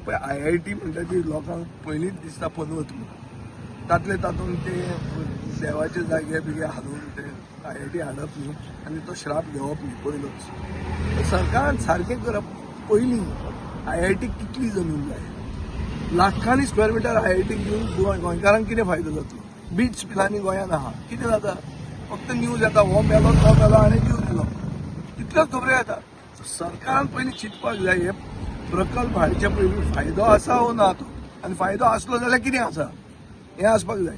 पळय, आयआयटी म्हणटा ती लोकांक पयलींच दिसता पनवत म्हणून. तातले तातूंत ते देवाचे जागे बिगे हाडून ते आयआयटी हाडप न्हू आनी तो श्राप घेवप न्ही पयलोच. सरकारान सारकें करप पयलीं. आयआयटी कितली जमीन जाय? लाखांनी स्क्वेअर मिटर आयआयटी घेवन गोंयकारांक कितें फायदो जातलो? बिट्स पिलानी गोंयांत आहा, कितें जाता? फक्त न्यूज येता, हो मेलो, तो मेलो आनी जीव दिलो, तितल्योच खबऱ्यो येता. सरकारान पयलीं चिंतपाक जाय, हे प्रकल्प हाडचे पयलीं फायदो आसा वो ना तो, आनी फायदो आसलो जाल्यार कितें आसा हें आसपाक जाय.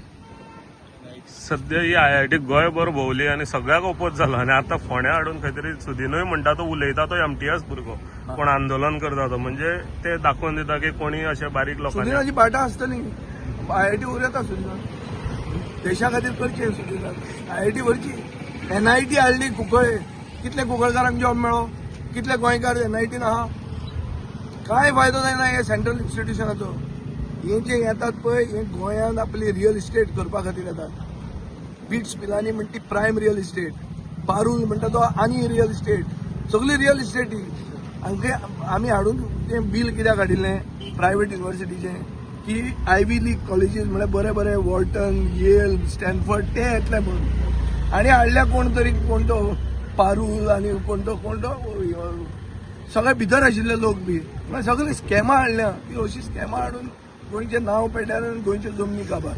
सद्या ही आयआयटी गोंयभर भोंवली आनी सगळ्याक ओपोज जाला आनी आतां फोंड्या हाडून खंय तरी सुदिनूय म्हणटा तो उलयता, तो एमटीएस भुरगो कोण आंदोलन करता तो, म्हणजे ते दाखोवन दिता की कोणी अशे बारीक लोकांनी. सुदिनाची बाटां आसतली, आयआयटी उर येता. सुदिनान देशा खातीर करचें, सुदिनान आयआयटी व्हरची. एनआयटी हाडली कुंकळे, कितले कुंकळकारांक जॉब मेळ्ळो? कितले गोंयकार एनआयटीन आहा? कांय फायदो जायना हे सेंट्रल इन्स्टिट्युशनाचो. हे जे येतात पळय, हे गोंयांत आपली रियल इस्टेट करपा खातीर येतात. बिट्स पिलानी म्हणटा ती प्रायम रियल इस्टेट, पारूल म्हणटा तो आनी रियल इस्टेट, सगळी रियल इस्टेट ही. हांगे आमी हाडून तें बील कित्याक हाडिल्लें प्रायवेट युनिवर्सिटीचें, की आयवी लीग कॉलेजीस म्हळ्यार बरे बरे वॉल्टन, येल, स्टॅनफर्ड ते येतले म्हणून. आनी हाडल्या कोण तरी, कोण तो पारूल आनी कोण तो, कोण तो, सगळे भितर आशिल्ले लोक बी. म्हळ्यार सगळीं स्कॅमां हाडल्या. ती अशी स्कॅमां हाडून गोंयचें नांव पेड्ड्यार आनी गोंयच्यो जमनी काबार.